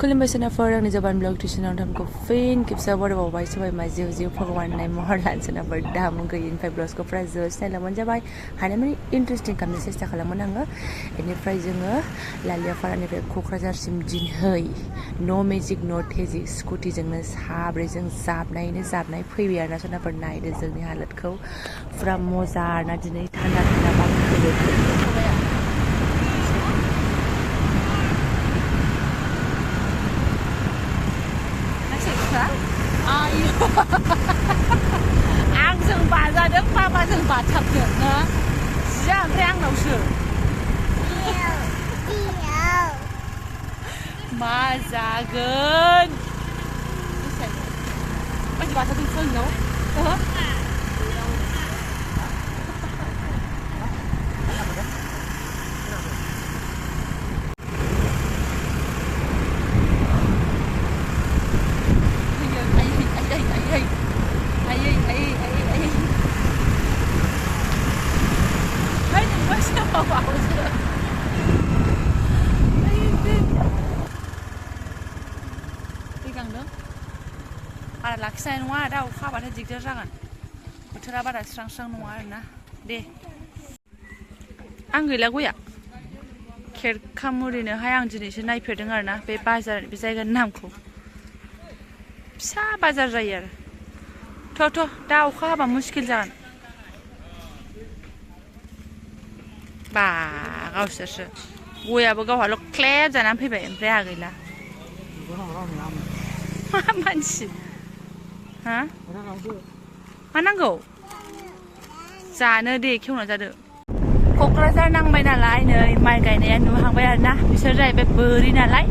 खुलुमबाय सोनाफोर आंनि जबानब्लग टिउसनाव नोंथांखौ फिन खेबसे बरायबावबाय सबायमा जिउ जिउ भगवान नाय महर लान सोनाफोर दाम गैयिनिफ्राय ब्लग्सखौ फुरा जोस नायलांबानो जाबाय हानायमानि इन्टारेस्टिं खालामनो सेस्था खालामोन आङो बेनिफ्राय जोङो लालियाफारानिफ्राय क'क्राझारसिम दिनै न' मेजिक न' टेजिक स्कुटिजोंनो साब्रैजों जाबनाय फैबाय आरोना सोनाफोर नायदो जोंनि हालोदखौ फुरा मजा आरोना दिनै थान्दा थान्दा बार आंजों बाजादों बाबाजों बाथाबदों ना जिया ओमफ्राय आंनावसो मा जागोन बायदि बाथाबदों जोंनाव बारा लाखिनाय नङा दा अखा हाबाथाय दिगदार जागोन बोथोरा बारा स्रां स्रां नङा आरोना दे आं गैला गया खेरखामुरिनोहाय आं दिनैसो नायफेरदों आरोना बे बाजार बे जायगानि नामखौ फिसा बाजार जायो आरो थ' दा अखा हाबा मुस्किल जागोन बा गावसोरसो गयाबो गावहाल' क्लेब जानानै फैबाय ओमफ्राय आहा गैला मा मानसि हा मा नांगौ जानो दे खेवना जादो क'क्राझार नांबाय नालाय नै माइ गायनाया नुहांबाय आरोना बिसोर जाहैबाय बोरि नालाय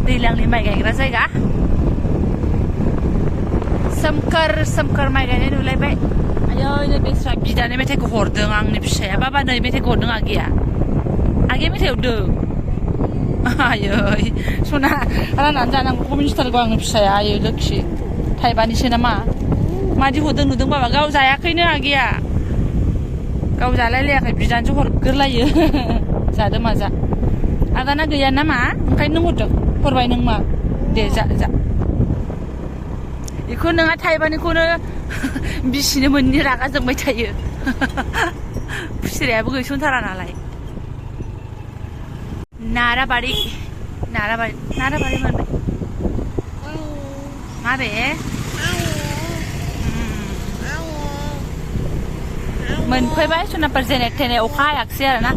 दैज्लांनि माइ गायग्रा जायगा सोमखोर सोमखोर माइ गायनाय नुलायबाय आयै नै बेस्रा बिदानो मेथाइखौ हरदों आंनि फिसाया बाबा नै मेथाइखौ हरदों आगैया मेथाइ हरदों आयै सना राननानै जानांगौ मिन्थिथारगौ आंनि फिसाया आयै लोखि थाइबानिसो नामा मादि हरदों नुदों बाबा गाव जायाखैनो आगैया गाव जालायलायाखै बिदानोसो हरग्रोलायो जादो मा जा आदाना गैया नामा ओंखायनो नों हरदों हरबाय नों मा दे जा बेखौ नोंहा थाइबानिखौनो बिसिनो मोननि रागा जोंबाय थायो खुसिरायाबो गैसनथारा नालाय नाराबारि मोनबाय माबे मोनफैबाय सनाफोर जेने थेने अखा हायाखसै आरोना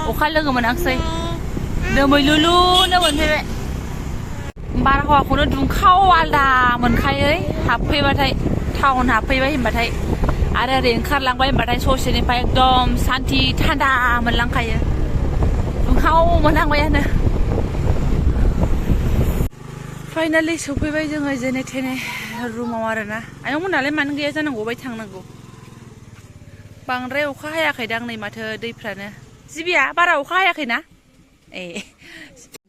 अखा लोगो मोनाखसै दोमैलुलुनो मोनफैबाय बारहावाखौनो दुंखाव आलदा मोनखायो हाबफैबाथाय टाउन हाबफैबाय होनबाथाय आरो ओरै ओंखारलांबाय होनबाथाय ससेनिफ्राय एकदम सान्थि थान्दा मोनलांखायो दुंखाव मोनहांबायानो फाइनालि सफैबाय जोङो जेने थेने रुमाव आरोना आयंमोनालाय मानो गैया जानांगौ बाय थांनांगौ बांद्राय अखा हायाखैदां नै माथो दैफ्रानो जिबिया बारा अखा हायाखैना ए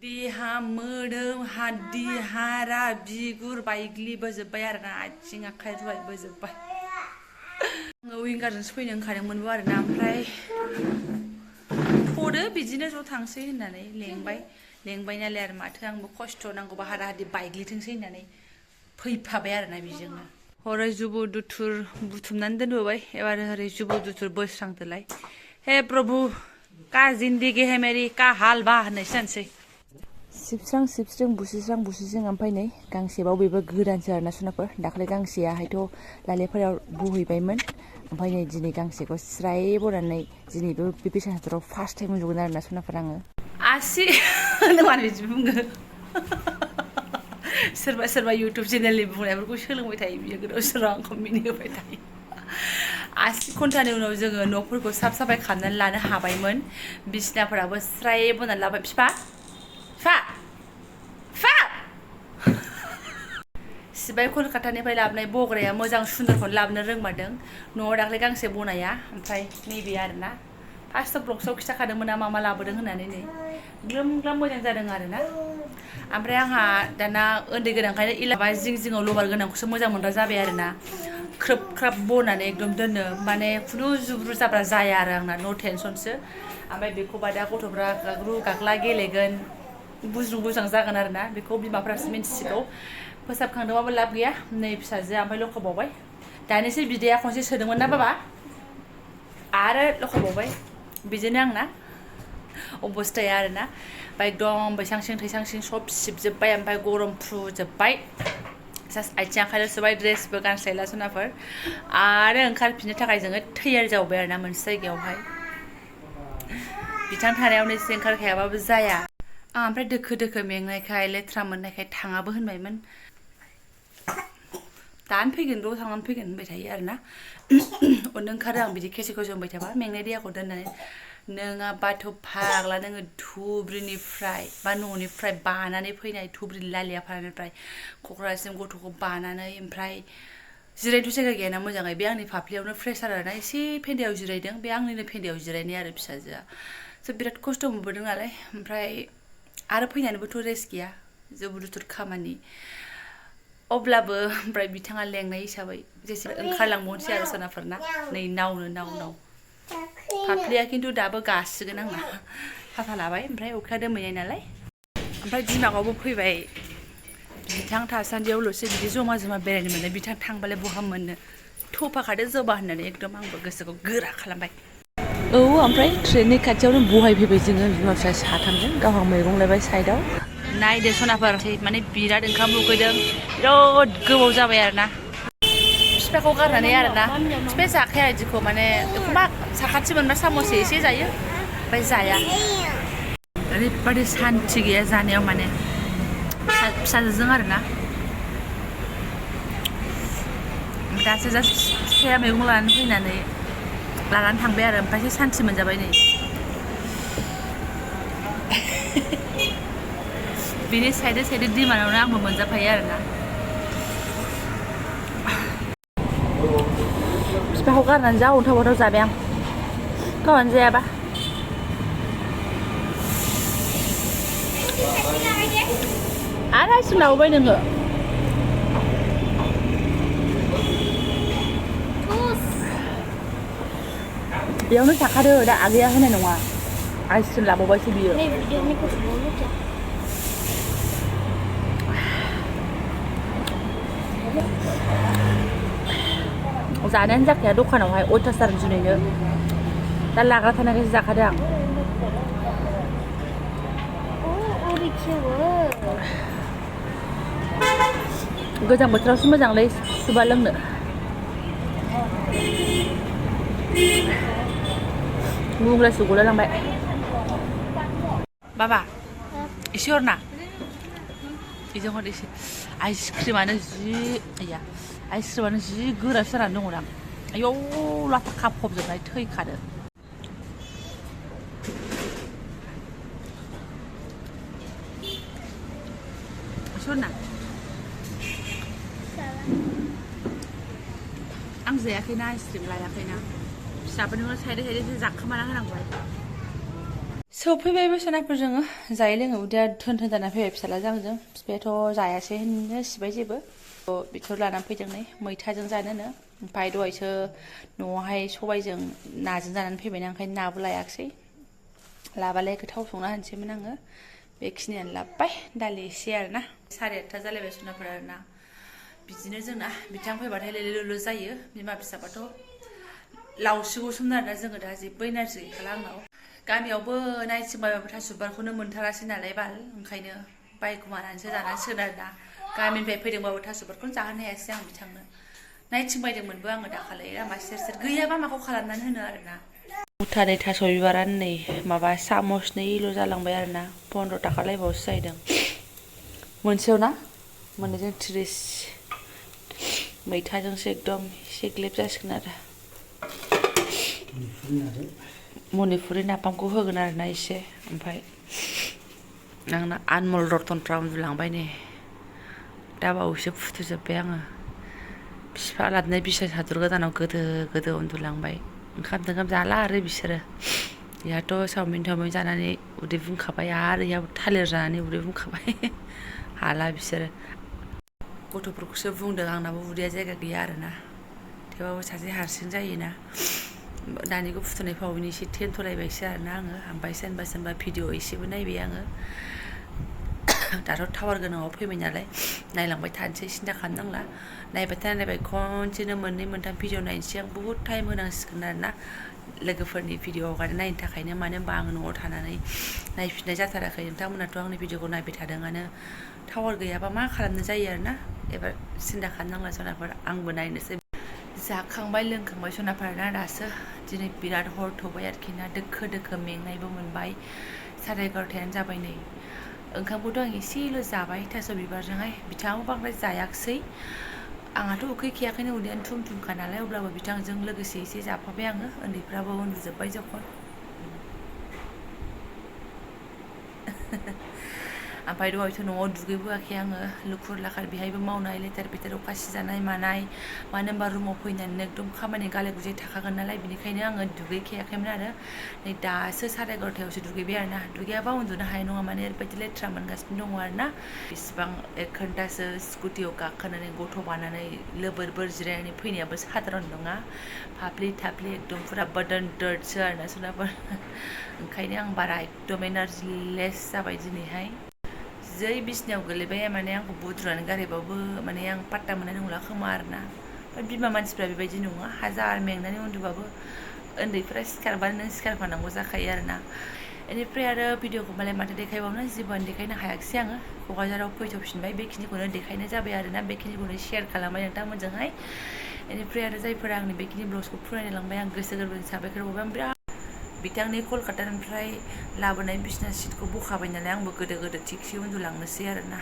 देहा मोदोम हाद्दि हारा बिगुर बायग्लिबोजोब्बाय आरोना आथिं आखाइ रुवायबोजोब्बाय आङो विंगारजोंसो फैनो ओंखारदोंमोनबो आरोना ओमफ्राय थ'दो बिदिनो ज' थांसै होननानै लेंबाय नालाय आरो माथो आंबो खस्थ' नांगौबा हारा हादि बायग्लिथोंसै होननानै फैफाबाय आरोना बेजोंनो हरै जुबु दुथुर बुथुमनानै दोनबोबाय एबार हरै जुबु दुथुर बोस्रांदोलाय हे प्रभु का जिन्दगी है मेरी का हाल बा होननायसो जानोसै सिबस्रां बुस्रिस्रां ओमफ्राय नै गांसेबाव बेबो गोदानसो आरोना सनाफोर दाखालि गांसेयाहायथ' लालिफारायाव बुहैबायमोन ओमफ्राय नै दिनै गांसेखौ स्राय बनानै दिनैबो बे बेसेन हाथराव फार्स्ट टाइम मोनजोबगोन आरोना सनाफोर आङो आसि मानो बिदि बुङो सोरबा इउटुब चेनेलनि बुंनायफोरखौ सोलोंबाय थायो बियो गोदाव सोराव आंखौ मिनिहोबाय थायो आसि घन्टानि उनाव जोङो न'फोरखौ साफ साफाय खालामनानै लानो हाबायमोन बिसिनाफोराबो स्राय बनानै लाबाय फिफा सिबाय कलकातानिफ्राय लाबोनाय बग्राया मोजां सुन्दरखौनो लाबोनो रोंमारदों न'आव दाख्लै गांसे बनाया ओमफ्राय नैबे आरोना फार्स्टआव ब्लग्सआव खिथाखादोंमोन मा लाबोदों होननानै नै ग्लोम मोजां जादों आरोना ओमफ्राय आंहा दाना उन्दै गोनांखायनो इलाबा जिङाव लबार गोनांखौसो मोजां मोनग्रा जाबाय आरोना ख्रोब ख्राब बनानै एकदम दोननो माने खुनु जुब्रु जाब्रा जाया आरो आंना नो टेनसनसो ओमफ्राय बेखौबा दा गथ'फ्रा गाग्लु गाग्ला गेलेगोन बुज्रुं बुज्रां जागोन आरोना बेखौ बिमाफ्रासो मिन्थिसिगौ फोसाबखांदोंबाबो लाब गैया नै फिसाजोआ ओमफ्राय लखबबावबाय दानिसो बिदैया खनसे सोदोंमोन ना बाबा आरो लखबबावबाय बिदिनो आंना अबस्थाया आरोना ओमफ्राय एकदम बैसांसिं थैसांसिं सब सिबजोब्बाय ओमफ्राय गरम फुजोब्बाय जास्ट आथिं आखाइल' सुबाय ड्रेसबो गानस्लायला सनाफोर आरो ओंखारफिननो थाखाय जोङो थैयारि जाबाय आरोना मोनसे जायगायावहाय बिथां थानायावनो एसे ओंखारखायाबाबो जाया आं ओमफ्राय दोखो दोखो मेंनायखाय लेथ्रा मोननायखाय थाङाबो होनबायमोन दानो फैगोन र' थांनानै फैगोन होनबाय थायो आरोना अननो ओंखारो आं बिदि खेसे खेसे होनबाय थाबा मेंनाय देहाखौ दोननानै नोङाबाथ' फाग्ला नोङो धुब्रिनिफ्राय बा न'निफ्राय बानानै फैनाय धुब्रि लालियाफारानिफ्राय क'क्राझारसिम गथ'खौ बानानै ओमफ्राय जिरायनोथ' जायगा गैयाना मोजाङै बे आंनि फाफ्लियावनो प्रेसार आरोना एसे फेन्दायाव जिरायदों बे आंनिनो फेन्दायाव जिरायनाय आरो फिसाजोआ स' बिराद खस्थ' मोनबोदों नालाय ओमफ्राय आरो फैनानैबोथ' रेस्ट गैया जोबोद दुथुर खामानि अब्लाबो ओमफ्राय बिथाङा लेंनाय हिसाबै जेसे ओंखारलांबावनोसै आरो सनाफोरना नै नावनो नाव फाफ्लिया खिन्थु दाबो गासिगोन आंना हाथा लाबाय ओमफ्राय अखाया दोमैनाय नालाय ओमफ्राय दिमागावबो फैबाय बिथां थासान्दियावल'सो बिदि जमा जमा बेरायनो मोनो बिथां थांबालाय बहा मोननो थफाखादो जबा होननानै एकदम आंबो गोसोखौ गोरा खालामबाय औ ओमफ्राय ट्रेननि खाथियावनो बहायफैबाय जोङो बिमा फिसा साथामजों गावहा मैगं लायबाय साइडआव नायदो सनाफोर माने बिराद ओंखाम उखैदों बिराद गोबाव जाबाय आरोना बिफाखौ गारनानै आरोना बिफाया जाखाया बिदिखौ माने एखमबा साखाथि मोनबा साम'से एसे जायो ओमफ्राय जाया ओरैबादि सान्थि गैया जानायाव माने फिसाजोजों आरोना दासो जास्ट बिफाया मैगं लानानै फैनानै लानानै थांबाय आरो ओमफ्रायसो सान्थि मोनजाबाय नै बिनि साइड दैमानावनो आंबो मोनजाफायो आरोना बिफाखौ गारनानै जा अन्थाव बाथाव जाबाय आं गावहानो जायाबा आरो आइसक्रिम लाबोबाय नोङो बेयावनो थाखादो दा आगैया होनाय नङा आइसक्रिम लाबावबायसो बियो जानायानो जाखाया दखानावहाय अयथासार जुनैनो दा लाग्रा थानायखायसो जाखादों आं गोजां बोथोरावसो मोजांलै सुबा लोंनो गुंग्रासो गलायलांबाय बाबा एसे हरना बेजों हर एसे आइसक्रिमानो जि गोरासो जानानै दङदां आयौ लाथा खाफबजोबनाय थैखादो सरना आं जायाखैना आइसक्रिम लायाखैना फिसाफोरनिखौ साइड जाखोमाना होनांबाय सौफैबायबो सनाफोर जोङो जायै लोङो उदैया थोन थोन जाना फैबाय फिसालाजों आंजों बिफायाथ' जायासै होननो सिबाय जेबो बिथर लानानै फैदों नै मैथाजों जानोनो ओमफ्राय दहायसो न'आवहाय सबायजों नाजों जानानै फैबायना ओंखायनो नाबो लायाखिसै लाबालाय गोथाव संना होनोसैमोन आङो बेखिनियानो लाबोबाय दालि एसे आरोना 8:30 जालायबाय सनाफोर आरोना बिदिनो जोंना बिथां फैबाथाय लेले जायो बिमा फिसाबाथ' लावसिगौसोमोन आरोना जोङो दा जेबो एनार्जि गैखाला आंनाव गामियावबो नायथिंबायबाबो थास' बिबारखौनो मोनथारासै नालाय बाल ओंखायनो बायखुमानानैसो जानांसिगोन आरोना गामिनिफ्राय फैदोंबाबो थास' बिबारखौनो जाहोनो हायासै आं बिथांनो नायथिंबायदोंमोनबो आङो दाखालि लामा सेर सेर गैयाबा माखौ खालामनानै होनो आरोना मुथानै थास' बिबारानो नै माबा सामसनैल' जालांबाय आरोना 15 थाखा लायबावसो जाहैदों मोनसेयाव ना मोननैजों 30 मैथाजोंसो एकदम एसे ग्लेब जासिगोन आरो मनिपुरि नाफामखौ होगोन आरोना एसे ओमफ्राय आंना आनमल रतनफ्रा उन्दुलांबाय नै दा बावैसो फुथुजोब्बाय आङो बिफा लाबोनाय बिसास हादर गोदानाव गोदो उन्दुलांबाय ओंखाम जाला आरो बिसोरो बेहाथ' चावमिन जानानै उदै बुंखाबाय आरो इयाव थालिर जानानै उदै बुंखाबाय हाला बिसोरो गथ'फोरखौसो बुंदों आंनाबो उदैया जायगा गैया आरोना थेवबाबो सासे हारसिं जायोना दानिखौ फुथुनाय फावैनो एसे टेनथ'लायबायसो आरोना आङो ओमफ्राय सोरबा भिडिअ एसेबो नायबाय आङो दाथ' टावार गोनाङाव फैबाय नालाय नायलांबाय थानोसै सिन्था खालामनांला नायबाय खनसेनो मोननै मोनथाम भिडिअ नायनोसै आं बहुद टाइम होनांसिगोन आरोना लोगोफोरनि भिडिअ हगारना नायनो थाखायनो मानो होनबा आं न'आव थानानै नायफिननाय जाथाराखै नोंथांमोनाथ' आंनि भिडिअखौ नायबाय थादोंआनो टावार गैयाबा मा खालामनो जायो आरोना एबार सिन्था खालामनांला सनाफोर आंबो नायनोसै जाखांबाय लोंखांबाय सनाफोरना दासो दिनै बिराद हर थौबाय आरोखि ना दोखो दोखो मेंनायबो मोनबाय 11:30 जाबाय नै ओंखामखौथ' आं एसेल' जाबाय थास' बिबारजोंहाय बिथाङाबो बांद्राय जायाखिसै आंहाथ' उखैखायाखैनो उदैयानो थुम थुमखा नालाय अब्लाबो बिथांजों लोगोसे एसे जाफाबाय आङो उन्दैफ्राबो उन्दुजोब्बाय जखन ओमफ्राय दहायथ' न'आव दुगैबोआखै आङो लुखुर लाखार बेहायबो मावनाय लेथेर फेथेर अखा सिजानाय मानाय मानो होनबा रुमाव फैनानै एकदम खामानि गाले गुजाय थाखागोन नालाय बेनिखायनो आङो दुगैखायाखैमोन आरो नै दासो 11:30आवसो दुगैबाय आरोना दुगैयाबा उन्दुनो हानाय नङा माने ओरैबायदि लेथ्रा मोनगासिनो दङ आरोना बेसिबां 1 घन्टासो स्कुटियाव गाखोनानै गथ' बानानै लोबोर बोर जिरायनानै फैनायाबो साधारन नङा फाफ्लि थाफ्लि एकदम फुरा बदन दर्दसो आरोना सोरनाफोर ओंखायनो आं बारा एकदम एनार्जि लेस जाबाय दिनैहाय जै बिसिनायाव गोलैबाय माने आंखौ बुद्रुनानै गारहैबाबो माने आं पात्ता मोननाय नंला खोमा आरोना ओमफ्राय बिमा मानसिफ्रा बेबायदि नङा हाजार मेंनानै उन्दुबाबो उन्दैफ्रा सिखारबानो नों सिखारफानांगौ जाखायो आरोना बेनिफ्राय आरो भिडिअखौ मालाय माथो देखायबावनो जेबोआनो देखायनो हायाखिसै आङो क'क्राझाराव फैथ'फिनबाय बेखिनिखौनो देखायनाय जाबाय आरोना बेखिनिखौनो शेयार खालामबाय नोंथांमोनजोंहाय बेनिफ्राय आरो जायफोरा आंनि बेखिनि ब्लग्सखौ फरायनो लांबाय आं गोसो गोरबोनि साबायखर बावबाय आं बिराद बिथांनि कलकातानिफ्राय लाबोनाय बिसना सिटखौ बखाबाय नालाय आंबो गोदो थिगसे उन्दुलांनोसै आरोना